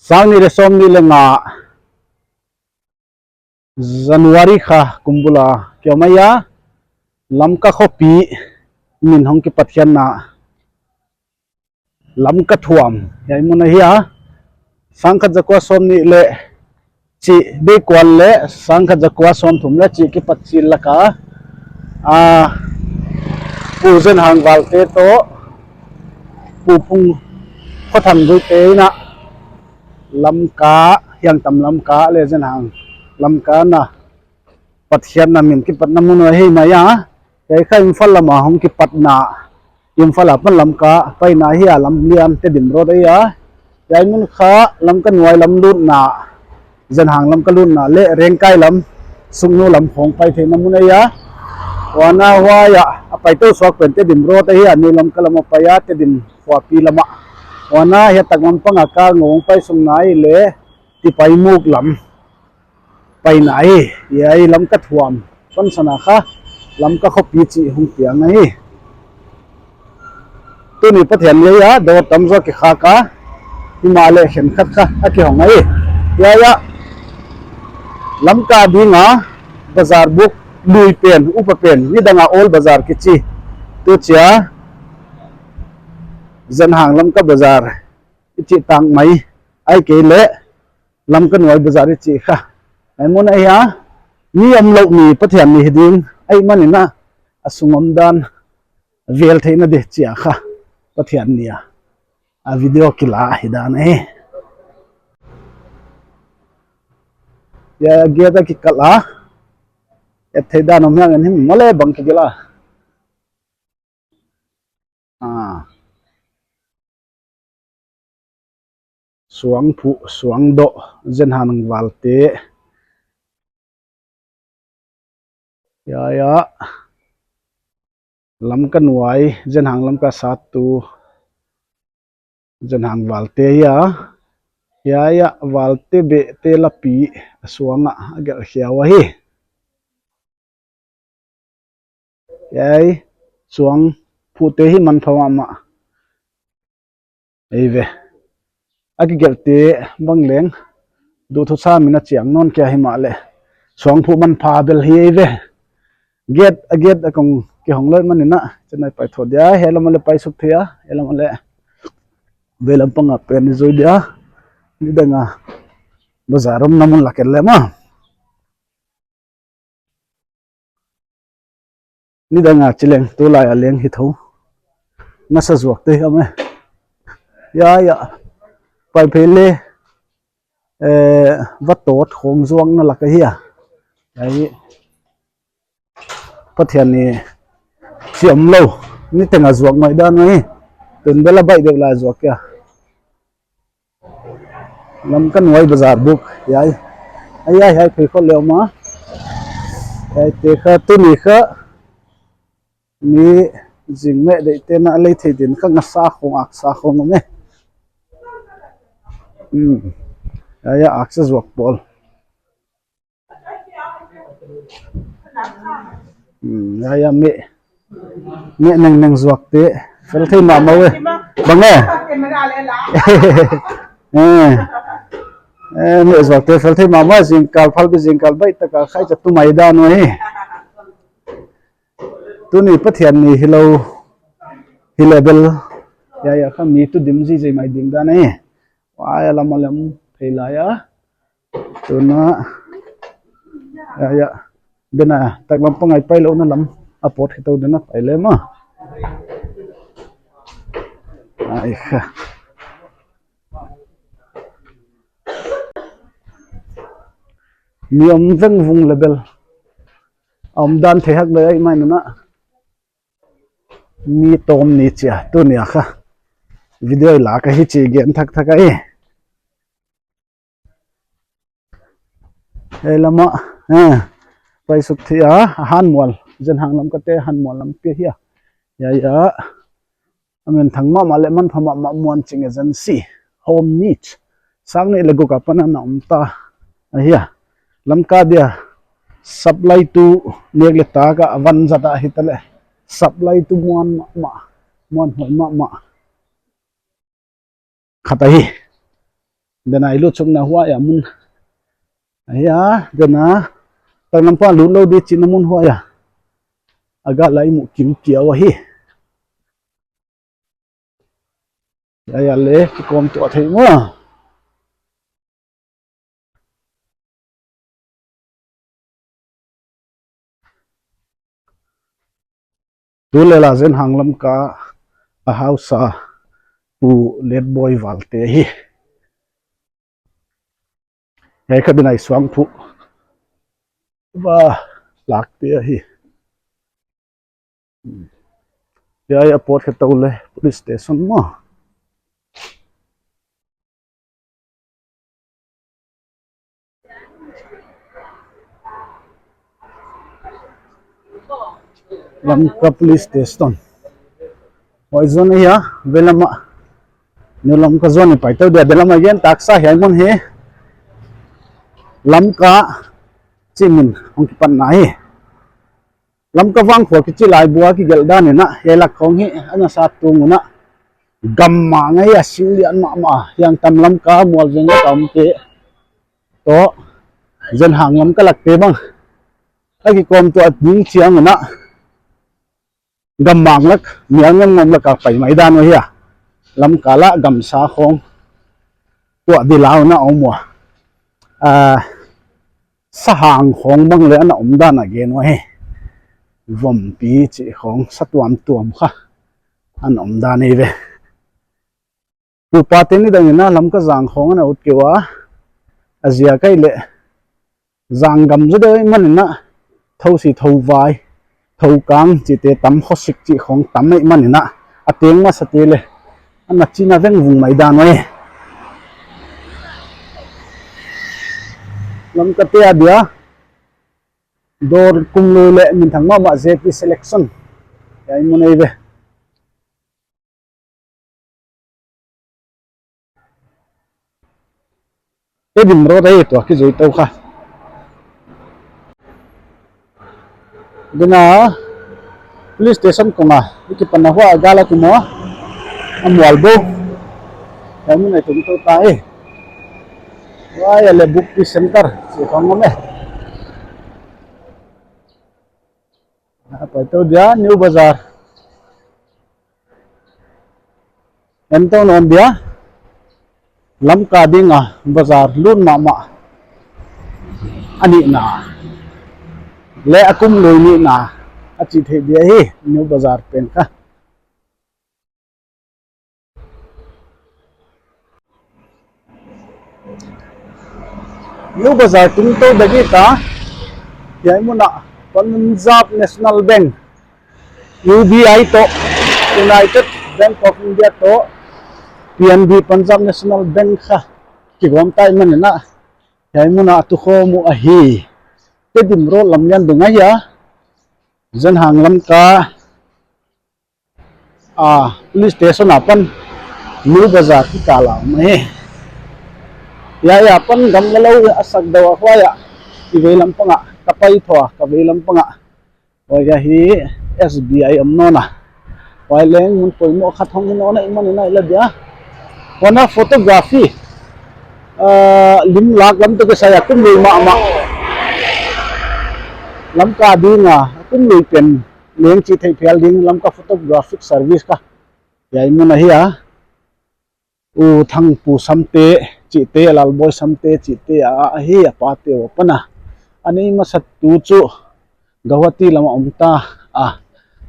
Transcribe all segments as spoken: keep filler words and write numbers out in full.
Sang nih leh sawmnih leh nga January kha kum bul a ki om ahi a, Lamka khopi min hong kipatkhiatna Lamka thuam hiai mun ahi a, sangkhat zakua sawmnih leh chih, beikuan leh sangkhat zakua sawmthum leh chih kipat chil lak a, a, Pu Zenhang Valte toh Pu Phung Khothang Guite in a Lamka, Hiangtam Lamka leh Zenhang Lamka na patkhiatna min kipatna mun ahi mai a. Hiai kha Imphal lam a hong kipatna, Imphal apan Lamka paina ahi a, lam lian Tedim Road ahi a. Hiai mun kha Lamka nuai lam lutna, Zenhang Lamka lutna leh Rengkai lam, Sugnu lam khawng pai theihna mun ahi a. Huan a huai a, a pai tou suak pen Tedim Road ahi a, New Lamka lam a pai a, Tedim khuapi lam a. Huan a hiai tak lam pang a kal ngawng pai sung nai leh Tipaimukh lam paina ahi. Hiai Lamka thuam pansan a kha Lamka khopi chih hong piang ahi. Tuni Pathian ni ahi a, dawr tam zaw kikhak a, himahleh khenkhat kha a kihong ahi. Hiai a Lamka ding a bazar buk lui pen, upa pen, nidang a Old Bazar kichi, tu chia Zenhang Lamka Bazar i chih tak mai, ahihkeileh Lamka nuai bazar i chih kha hiai mun ahi a. Mi omlouh mi Pathian ni hi ding ahihman in a, a sung omdan vel theihna di chia kha Pathian ni a, a video kila hi dan ahi. Hiai gate a kikalh a, et theih dan om hiam, en him maw leh bang kigelh a. Ah. Suang phuh, suang doh, Zenhang Valte. Hiai a Lamka nuai, Zenhang Lamka satu, Zenhang Valte ahi a. Hiai a Valte behte lapi a suang ah a gelh khia uh ahi. Hiai suang phuhte hi manpha mahmah. Ei ve. A kigelhte bang leng duhthusa min a chiang nawn kei a, himahleh suang phuh manpha bel hi ei ve. Gate, a gate a kong kihong lou ahihman in a, chinai pai thou dia, hiai lam a leh pai suk thei a, hiai lam a leh veilam pang a pen i zui dia. Nidang a bazar omna mun lak en leh maw. Nidang a chi leng, tulai a leng hi thou. Ngasa zuak te hi a maw. Hiai a, pai phei leh, eh, va tot khawng zuakna lak ahi a. Hiai Pathian ni siam lou, niteng a zuak mai dan ahi. Tun bel a baih deuh lai zuak kia. Lamka nuai bazar buk, hiai. Hiai, hiai, hiai phei khol leh om a. Hiaite kha, tuni kha mi zing meh deihte na lei thei din kha ngasa khawng, aksa khawng om e. Hmm. Hiai a aksa zuak pawl. Hmm, hiai a meh, meh nengneng zuakte fel thei mahmah uh e. Bang e? Eh. Eh, meh zuakte fel thei mahmah, zingkal phalbi zingkal baih tak a khai cha tu mai dan uh e. Tuni Pathian ni hilou, hileh bel, hiai a kha mi tu dim zihzih mai ding dan e. Huai a lam a leng phei lai a. Tuna, hiai a, den a, taklam pang a i pai louhna lam a pawt khit tou den a pai leh maw. Ai kha. Mi om vengvung leh bel a omdan thei hak leh ahihman in a. Mi tawm ni chia, tuni a kha video i lak a hichi gen thakthak ahi. Ei lam a, eh, pai suk thei a, a hanmual, Zenhang Lamkate hanmual lampi ahi a. Hiai a, a minthang mahmah leh manpha mahmah Muanching Agency, home niche. Sang nih leh guk apan a na om ta ahi a. Lamka dia supply tu nek leh tak a van zat a hitaleh supply tu muan mahmah, muanhuai mahmah khat ahi. Dena i lut suk na huai a mun. Ahi a, dena, tak lam pa lut lou di chihna mun huai a. A gal a i mu kiukiau ahi. Hiai a leh, kikawm tuah thei maw. Tu leh la Zenhang Lamka a hausa Pu Letboi Valte hi. Hiai kha Binai Suangphuh va lakte ahi. Hiai a pawt khe tou leh police station maw. Lamka police station. Huai zone ahi a, veilam a. New Lamka zone i pai tou dia, veilam a gen taksa hiai mun hi. Lamka chih min hong kipan na hi. Lamka vangkhua kichi lai bua kigelh dan in a, hiai lak khong hi, ana sa tung un a. Gammang ahi a, sing lian mahmah, hiang tam Lamka mual veng a tam te. Toh, Zenhang Lamka lak te bang. A kikawm tuah ding chiang un a. Gammang lak, mial ngam ngam lak a pai mai dan uh ahi a. Lamka la gamsa khong. Tuah di lau na om ua. Ah, sahang khong bang leh ana om dan a gen uh ahi. Vompi chih khong sa tuamtuam kha. Ana om dan ahi ve. Pupa te ni dang in a Lamka zang khong ana ut kei ua. A ziak ahihleh zang gam zaw deuh ahih man in a, thousi thouvai, thoukang chihte tam, khosik chih khong tam ahih man in a, a teng masa te leh ana china vengvung mai dan uh ahi. Lamka te a dia, Dawr Kumlui leh minthang mahmah J P Selection. Hiai mun ahi ve. Tedim Road ahi tua kizui tou kha. Dena police station kong a, i kipan na huai a gal a kimu a, a mual bou. Hiai mun a i tung tou ta e. Huai a leh Bukpi Center, chih khong om e. A pai tou dia, New Bazar. En tou nawn dia, Lamka ding a bazar lut mahmah a nihna leh a kumlui nihna a chih theih dia hi, New Bazar pen kha. New Bazar tung tou dek i ta, hiai mun a Punjab National Bank, U B I toh, United Bank of India toh, P N B, Punjab National Bank kha kigawm ta ahih man in a, hiai mun a tu khawm uh ahi. Tedim Road lam lian dung ahi a, Zenhang Lamka a, police station apan New Bazar kikal a om ahi. Hiai apan gamla lou a sak deuh a huai a, i veilam pang a, ka pai thou a, ka veilam pang a. Huai a hi S B I om nawn a. Huai leng mun poimoh khat hong hi nawn a, i man in a i la dia. Huan a photography, ah, lim lak lam toh kisai a kumlui mahmah. Lamka ding a kumlui pen leng chih theih phial ding Lamka Photographic Service kha. Hiai mun ahi a. U Thangpu Samte chihte, Lalboi Samte chihte a, ahi a pate uh apan a. A nei masa tu chu Guwahati lam a om ta a.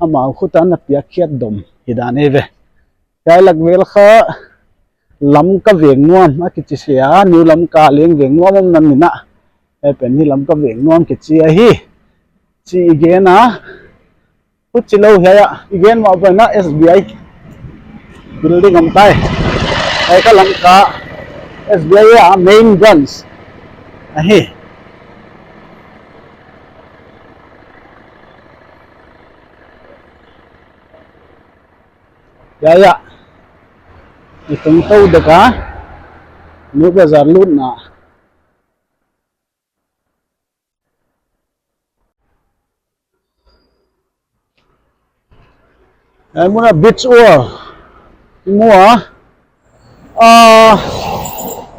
Amau khut a na piak khiat dom hi dan ahi ve. Hiai lak vel kha Lamka Vengnuam a kichi sia, New Lamka leng Vengnuam om nan in a. Hiai pen hi Lamka Vengnuam kichi ahi. Chih i gen a. Huchi lou hiai a, i gen mah bang in a S B I building om ta e. Hiai kha Lamka S B I a main branch ahi. Hiai a, i tung tou dek a, New Bazar lutna. Hiai mun a beach wall i mu a. Ah,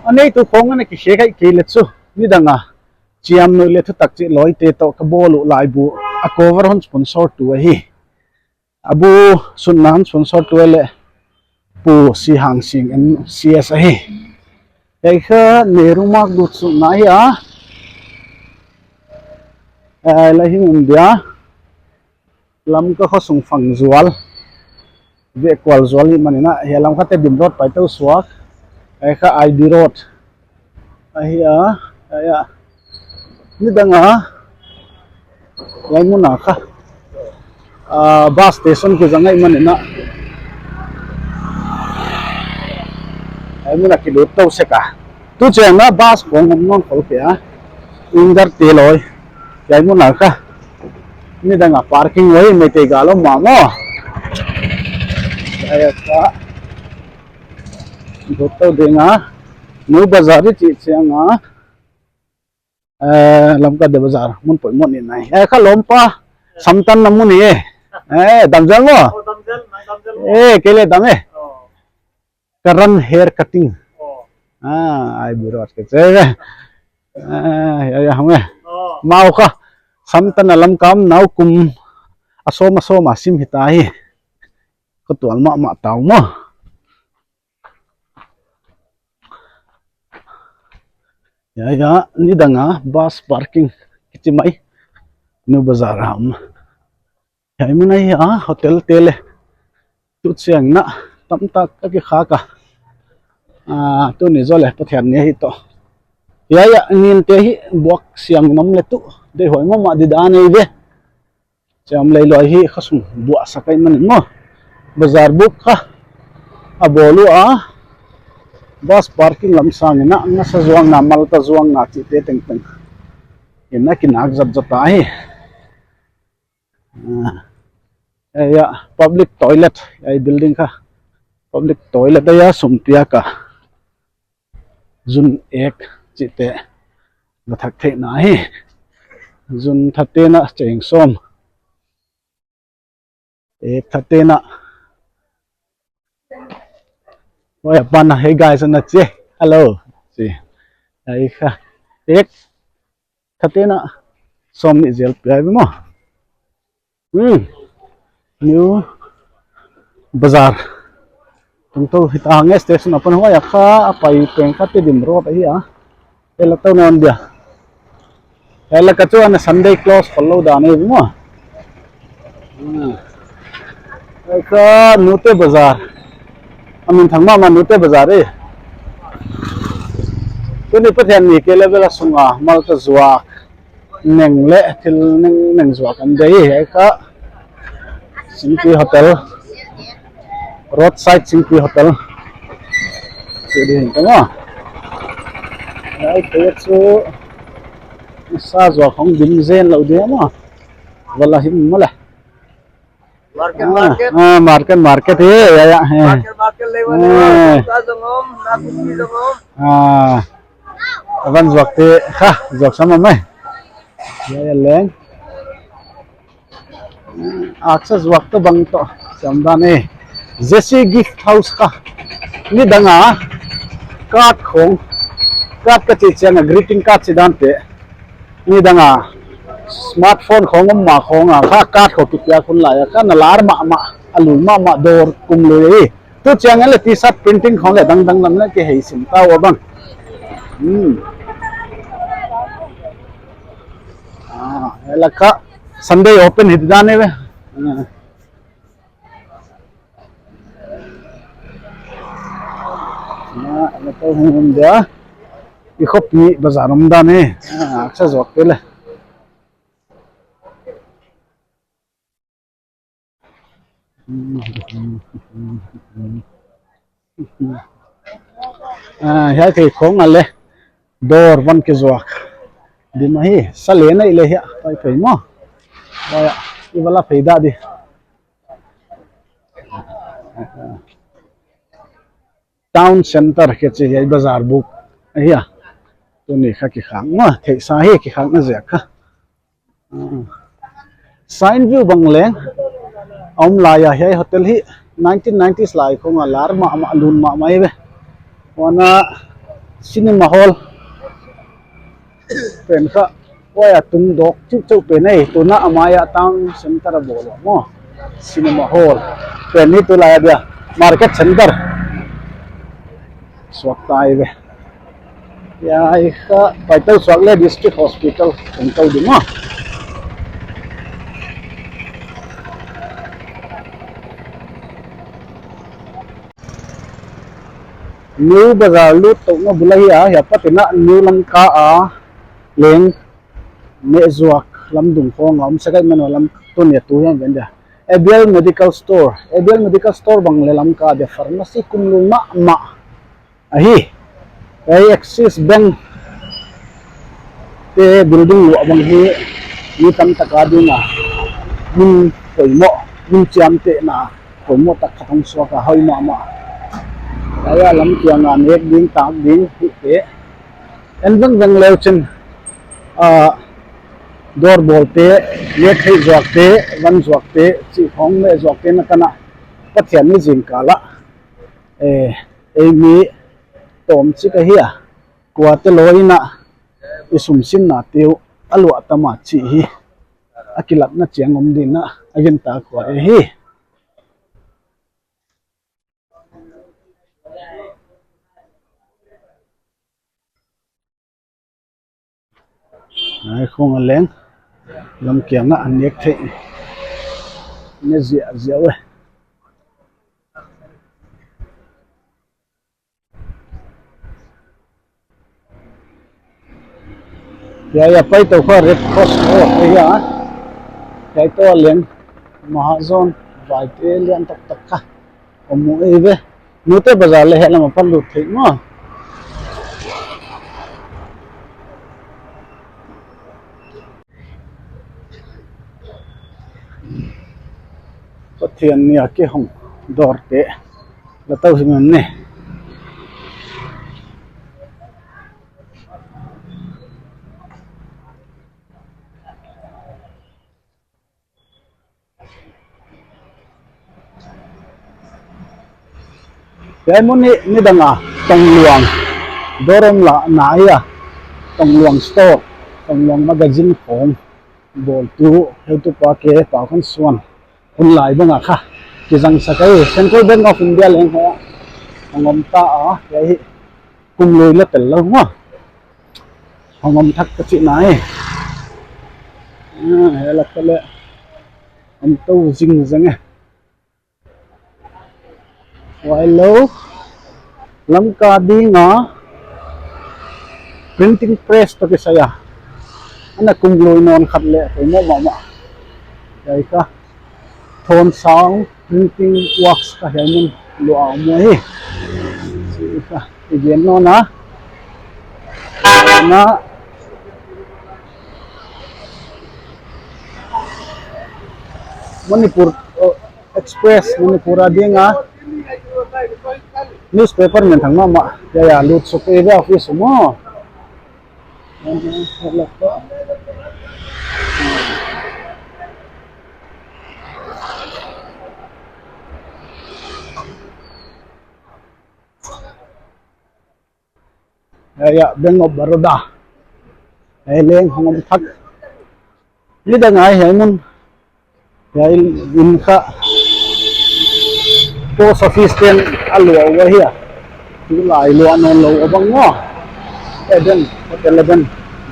a Neitu khong ana kikhek ai kei le chu. Nidang a chiamnuih le thutak chih lawite toh ka bawl uh laibu a cover hon sponsor tu ahi. A bu sunna hon sponsor tu le Pu Sihang Sing M C S ahi. Hiai kha Nehru Marg dut sunna hi a. Eh, la hi India. Lamka khosung fang zual, veh kual zual hi manin a, hiai lam kha Tedim Road pai tou suak, hiai kha I D Road ahi a, hiai a. Nidang a, hiai mun a kha, ah, bus station kizang ai manin a, hiai mun a kilut tou sek a. Tu chiang a bus khong om nawn khol kei a, winger te loi, hiai mun a kha. Nidang a parking loi, Meitei gal om mah maw. Hiai a kha. Lut tou ding a. New Bazar i chih chiang a. Eh, Lamka de Bazar, mun poimoh ni nai. Hiai kha lawmpa, samtanna mun hi e. Eh, damzel maw? Oh, damzel, nang damzel maw? Eh, kei le dam e. Oh. Karan hair cutting. Oh. Ah, ai birot ke che. Ah, ya, ya, hong e. Oh. Mau kha. Samtanna lam kam nau kum a sawm a sawm a sim hita hi. Ka tual mahmah ta uh maw. Ya, ya, nidang a bus parking kichi mai. New Bazar a om. Hiai mun ahi a, hotel te le. Tu chiang in a, tamtak ka kikhak a. Ah, tuni zaw le, Pathian ni ahi toh. Hiai a, nin te hi, buak siang in om le tu. Deihhuai mahmah di dan ei ve. Chiam lei loi hi, khosung buah sak ai manin maw. Bazar buk kha. A bawl ua. Bus parking lam sang in a, ngasa zuakna, malta zuakna chihte tengteng. In a kinak zatzat ahi. Ah, eh, ya, public toilet, hiai building kha. Public toilet ahi a, sum piak a. Jun ek chihte. Va thak theihna hi. Jun thate na cheng sawm. Ek thate na. Oi, apan na, hey guys, ana che. Hello. Che. Ai kha. Ek thate na sawmnih zel pia ve maw. Hmm. New Bazar. Tung tou hita nge station apan huai a kha a pai peng kha Tedim Road ahi a. Hiai la tou nawn dia. Hiai la ka chu ana Sunday close khol lou dan ahi maw. Hmm. Hiai kha Nute Bazar. A minthang mahmah Nute Bazar e. Tuni Pathian ni kei le bel a sung a malta zuak. Neng le thil neng neng zuak om deuh hi. Hiai kha Singpi Hotel. Roadside Singpi Hotel. Chu di hin tang a. Hiai te chu sa zuak hong dim zen lou di maw. Vala him maw le. Market, ah, market. Ah, market, market, eh, ya, ya, eh. Market, market lei wan, eh, sa zong om, na kupi zong om. Ah, aban zuak te, kha, zuak sam mai. Ya, ya, leng. Aksa zuak to bang to, sam dan eh. Jesse Gift House kha. Nidang a, card khong, card ka chih chiang a greeting card chi dan te. Nidang a smartphone khong om mah khong a kha card khong kipiak hun lai a kha na lar mahmah a lul mahmah dawr kum lui hi. Tu chiang a le T-shirt printing khong le dangdang lam le kihei sim ta ua bang. Hmm. Ah, hiai la kha Sunday open hi dan e ve. Ah. Na, na to hung hung dia. I khopi bazar om dan e. Ah, aksa zuak te le. Ah, hiai kei khong a le. Dawr van kizuak. Di mah hi, sa le nei le hiai, pai pai maw. Bai a, i vala pai dah di. Town center kichi hiai bazar buk. Ahi a. Tuni kha kikhak maw, theihsa hi kikhakna ziak kha. Ah. Sine view bang leng. Om lai a hiai hotel hi nineteen nineties lai khong a lar mahmah lun mahmah hi ve. Huan a Cinema hall pen kha, huai a tung dawk chih chauh pen ei, tuna a mai a town center a bawl ua maw. Cinema hall pen ni tulai a dia market center suak ta ei ve. Hiai kha Paitoh suak leh District Hospital tungtou ding maw. New Bazar lut touhna bul ahi a, hiai apat in a New Lamka a leng meh zuak lam dung khawng a om sek a, i man ua lam tuni a tu hiam ven dia. Abiel Medical Store. Abiel Medical Store bang leh Lamka dia pharmacy kumlui mahmah ahi. Hiai Axis Bank te building luah bang hi mi tamtak a ding a mun poimoh, mun chiamtehna poimoh tak khat hong suak a, hoih mahmah. Hiai a lam kiang a nek ding tak ding hih te. En vengveng leu chin, ah, dawr bawlte, nek theih zuakte, van zuakte, chih khawng meh zuakte na tan a Pathian ni zingkal ah, eh, ei mi tawmchik ahi a, kuate lawi in a i sum sinna te uh a luah tam a chih hi a kilatna chiang om ding in a, a gintak huai ahi. Nai khawng a leng lam kiang ah a nek theih ne ziahziah e. Hiai a Paitoh kha Red Cross Road ahi a. Hiai toh a leng Mahajon vaite lian taktak kha om uh ei ve. Nute Bazar leh hiai lam apat lut theih maw. Pathian ni a kihong dawrte la tou hi mem ne. Hiai mun hi nidang a Tongluang dawr om la na ahi a, Tongluang store, Tongluang magazine khawng bawltu heutupa K. Paukhansuan hun lai bang a kha kizang sak ahi. Central Bank of India leng hiai ah hong om ta a, hiai hi kumlui leh tel lou maw. Hong om thak ka chihna e. Ah, hiai lak ah leh om tou zingzang e. Huai lou Lamka ding a printing press toh kisai a ana kumlui nawn khat leh poimoh mahmah. Hiai kha Thawnsang Printing Works kha hiai mun luah a om uhi. Chih kha i gen nawn a. Na Manipur, oh, Express, Manipur a ding a newspaper minthang mahmah. Hiai ah lut suk ei ve office maw. Hiai ah Bank of Baroda. Hiai leng hong om thak. Nidang a hiai mun, hiai in kha post office te'n a luah ua hi a. Tulai luah nawn lou a bang maw. Eden, Hotel Eden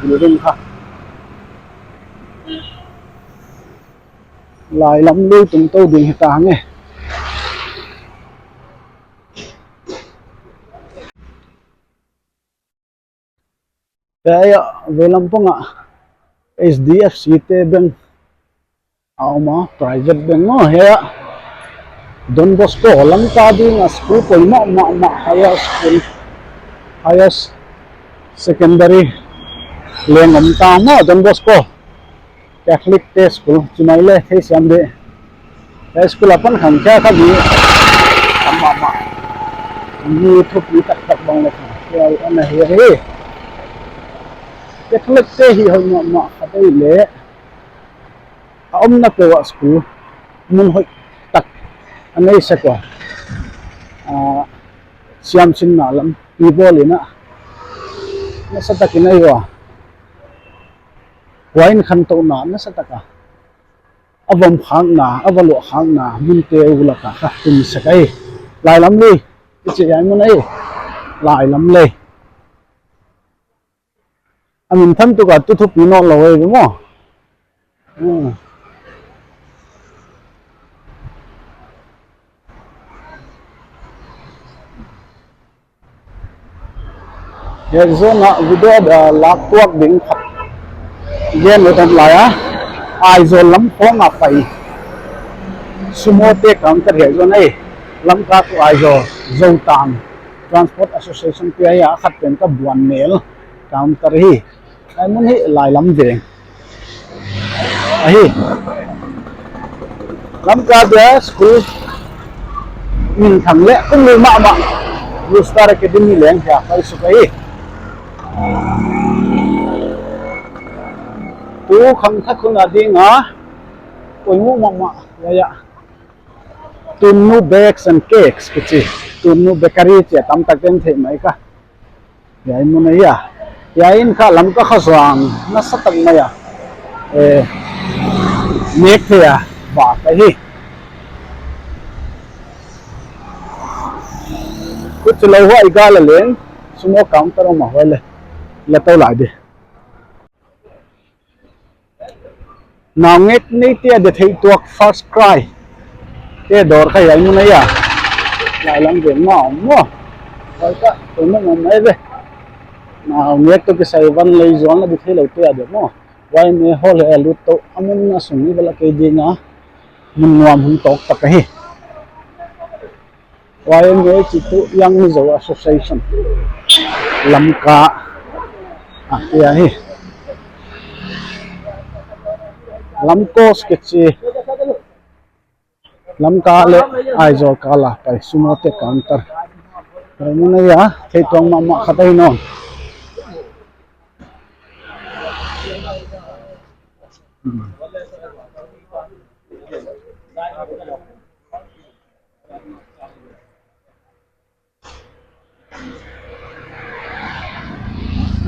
building kha. Lai lam lui tungtou ding hita nge. Hiai ah veilam pang ah H D F C te bank a om a, private bank maw. Hiai ah Don Bosco, Lamka ding a school poimoh mahmah, higher school, higher secondary leng om ta maw, Don Bosco. Catholic te school, chimai leh theisiam deuh. Hiai school apan khangkhia kha mi tam mahmah. Mi thupi taktak bang leh khangkhia ana hi hi. Catholic te hi hoih mahmah khat ei leh. A omna peuh ah school mun hoih tak a nei sek ua. Ah, siamsinna lam i bawl in a, Nasa takin ahi ua. Huai in khantouhna nasa taka a vom khakna, a va luah khakna munte uh laka kha tun sek ahi. Lailam lui, i chih hiai mun ahi. Lailam lui. A min than tuka tu thupi nawnlou ahi ve maw. Hmm. Hiai zawn a video a lak tuak ding khat gen lou tan lai a. Aizawl lam khawng a pai Sumo te counter hiai zawn ahi. Lamka to Aizawl, Zotang Transport Association te ahi a, khat pen ka buan mel counter hi. Hiai mun hi Lailam veng ahi. Lamka dia school minthang leh kumlui mahmah Blue Star Academy leng hiai pai suk ahi. Tu khangthak hun a ding a poimoh mahmah, ya, ya. Tunnu Bakes and Cakes kichi, Tunnu Bakery chi a tamtak ten theih mai ka. Hiai mun ahi a. Hiai in kha Lamka kha zuang nasa tak mai a, eh, nek thei a vak ahi. Huchi lou huai gal a leng Sumo counter om a, huai leh la tou lai di. Naungek neite a dia theih tuak First Cry te dawr kha hiai mun ahi a. Lailam veng mah om maw. Huai kha poimoh mahmah ve. Naungek toh kisai van lei zual a di theilou te a dia maw. Huai me hall a lut toh a mun a sung i va la kei ding a, mun nuam hun tawk tak ahi. Y M A chih tuh Young Mizo Association Lamka a kia hi. Lamkos kichi, Lamka leh Aizawl kal a pai Sumo te counter. Pai mun ahi a, theih tuak mahmah khat ahi nawn. Hmm.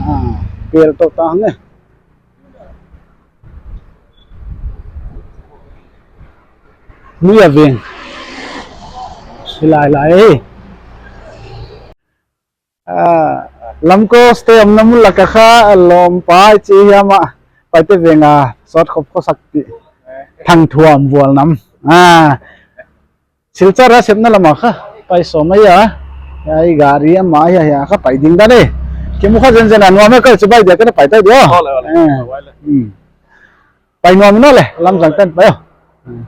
Ah, pel toh tang e. Ni a veng. Silai lai e. Ah, Lamkos te omna mun laka kha lawm pai chi hiam a, Paite veng a sawt khop khosak pi. Thangthuam vual nam. Ah, Silchar a sepna lama kha pai sawm ahi a. Hiai gari ama hiai, hiai kha pai ding dan e. Kimu kha zenzen a nuam e, kal chibai dia ka na pai tai dia. Ole, ole. Eh. Ole. Hmm. Pai nuam in ole, lamzang tan pai o. Hmm.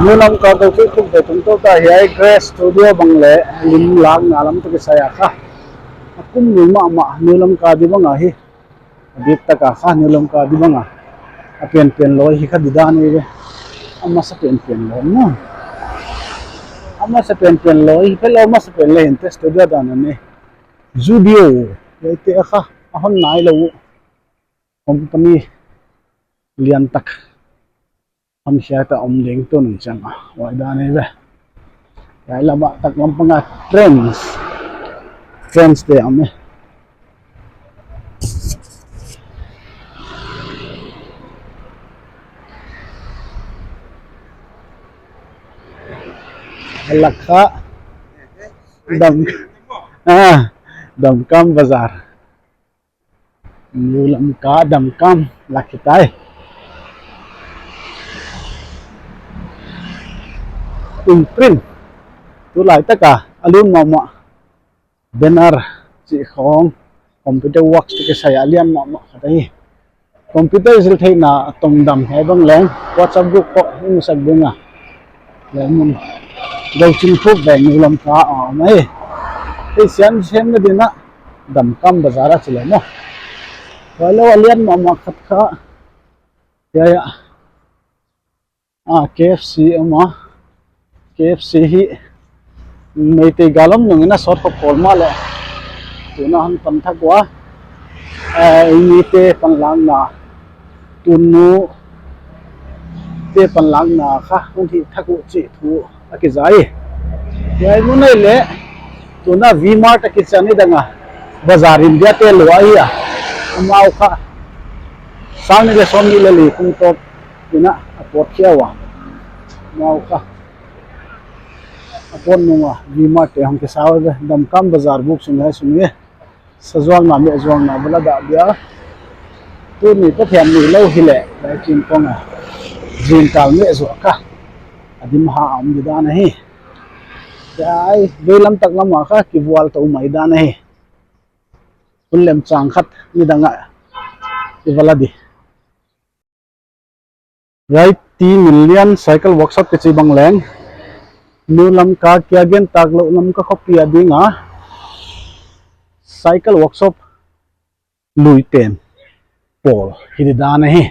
New Lamka toh kei thuk ve tung toh ta hiai Grace Studio bang leh lim lakna lam toh kisai a kha. A kumlui mahmah New Lamka di bang ahi. A dik taka kha New Lamka di bang a. A penpen lawi hi kha di dan ahi ve. A masa penpen lawi maw. A masa penpen lawi hi phelou, a masa pen leh hinte studio dan a ni. Studio, hiaite a kha, a hon nailou. Company lian tak. Hon hiai ta om ding tun chang a. Huai dan ahi ve. Hiai lama tak lam panga trains. Trains te om e. Lak kha. Dam. Ah, Damkam Bazar. New Lamka Damkam lak hi tai. Imprint. Tulai taka a lun mahmah. Banner chih khong. Computer works toh kisai a lian mahmah khat ahi. Computer zil theihna tongdam hiai bang leng WhatsApp group khong i musak ding a. Leng mun. Gauching khuk beng New Lamka a om ahi. Hei siam siam na ding a. Damkam Bazar a chi leh maw. Huai lou a lian mahmah khat kha. Hiai a. Ah, K F C ama. K F C hi Meitei gal om nung in a sawt khop khol mahleh. Tuna hon pan thak ua. Eh, Meitei panlakna. Tunu te panlakna kha hon hih thak uh chih thu a kiza hi. Hiai mun ah leh tuna V-Mart a kichi a, nidang a Bazar India te lua hi a. Amau kha sang nih leh sawmnih leh li kum tawp in a pawt khia ua. Amau kha a pawt nung a V-Mart te hong kisa ua ve. Damkam Bazar buk sung hiai sung hi. Sa zuakna, meh zuakna bel a dah dia. Tuni Pathian neilou hileh, lai kin kong a zingkal meh zuak kha a dim ha a om di dan ahi. Hiai veilam tak lam ah kha kivual tou mai dan ahi. Hun lem chang khat nidang a i va la di. Hiai T Million Cycle Workshop kichi bang leng New Lamka kia gen tak lou Lamka khopi a ding a cycle workshop lui pen pawl hi di dan ahi.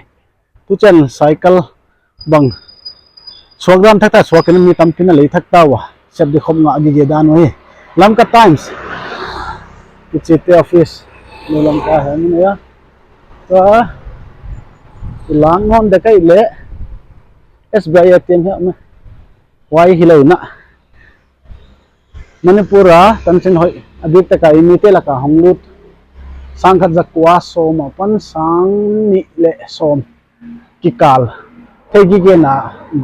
Tuchiang cycle bang suak dan thak ta, suak in mi tampi na lei thak ta ua. Sep di khop ngah gige dan uh hi. Lamka Times kichi te office New Lamka hiai mun ah. Tua i lang nawn dek ahih leh S B I A T M hiam, huai hilou in a Manipur a tanchin hoih a bik tak a i mite lak a hong lut, sang khat za kua sawm apan sang nih leh sawm kikal thei gige na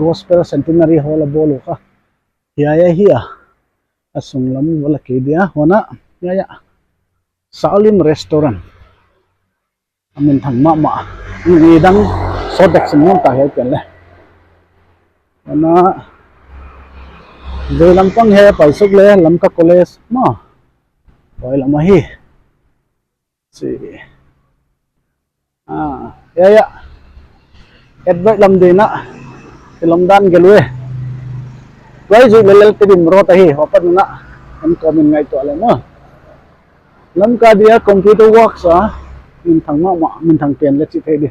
Gospel Centenary Hall a bawl uh kha hiai ahi a. A sunglam va la kei dia, huan a hiai a Salim Restaurant a minthang mahmah. Nidang sawt dek sim nawn ta hiai pen leh. Huan a veilam pang hiai a pai suk leh Lamka College maw, huai lam ahi. Si. Ah, ya, ya. Advert lam ding a i lawm dan gelh uh e. Huai zui lel lel Tedim Road ahi, huai apat in a en kawm in ngaihtuah leng maw. Lamka dia Computer Works a minthang mahmah, minthang pen leh chih theih di.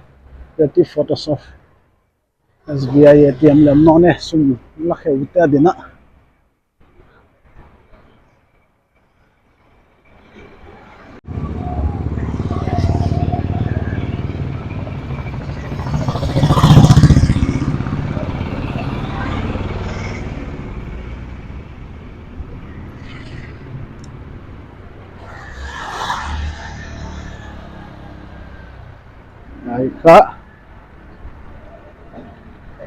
Creative Photoshop. S B I A T M lem nawn e, sum la kheu te a din a. Hiai kha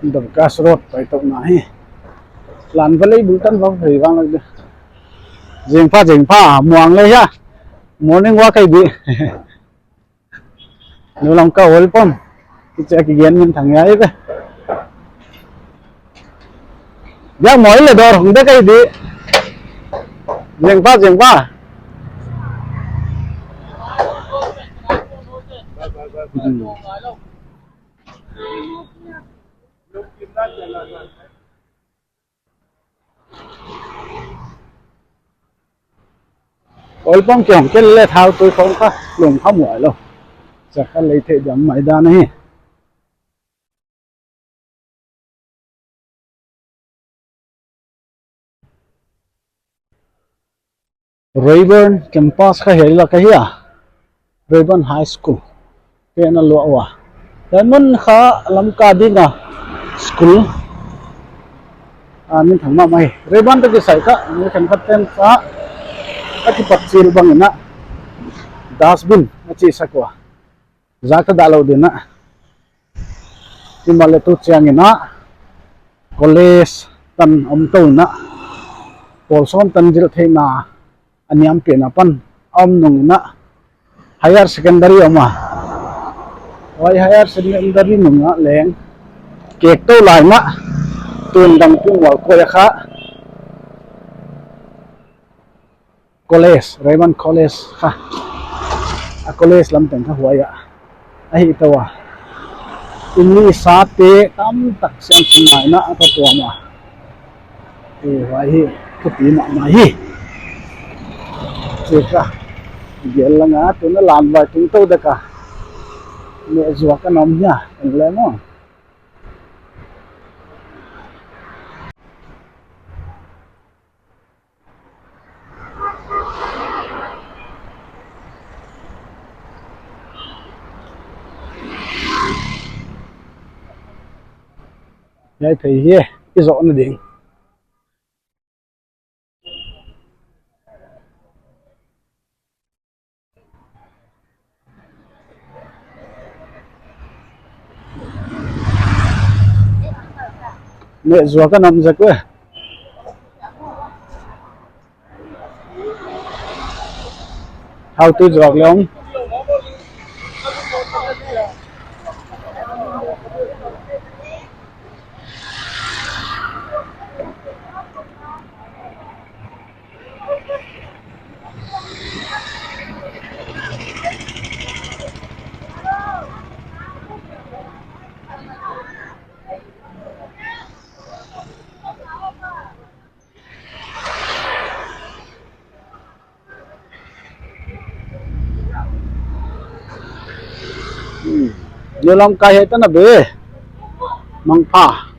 Dorcas Road pai tou na hi. Lan va lei bul tan va hei vang lak di. Zingpha, zingpha, muang lei hia. Morning walk ahi di. New Lamka oil pump kichi a kigen minthang hiai ve. Biak mawi leh dawr hong dek ahi di. Zingpha, zingpha. Hmm. Oil pump kiang kel leh thal tui khong kha lung kha muai lou. Chakha lei thei diam mai dan ahi. Rayburn campus kha hiai lak ahi a. Rayburn High School te na luah ua. Rayburn kha Lamka ding a school a minthang mahmah hi. Rayburn toh kisai kha mi khenkhat ten kha a kipat chil bang in a dustbin a chih sak ua. Zak ta dah lou din a. Himahleh tuchiang in a college tan om tou in a, pawl sawm tan zil theihna a niam pen apan a om nung in a higher secondary om a. Huai higher secondary nung a leng kek tou lai in a tun dang pi mual koi a kha. College, Rayburn College kha. A college lam teng kha huai a. Ahi tou a. English a te tam tak siam sim mai in a ka tuam a. Eh, huai hi, thupi mahmah hi. Chih kha. Gel lang a, tuna lan vai tung tou dek a. Meh zuak a nam hia, en leng maw. Hiai phei hi i zohna ding. Neh zuak a nam zek ve. Hau tu zuak leh om. Hmm. Nilam kai hei ta na be. Mangpha.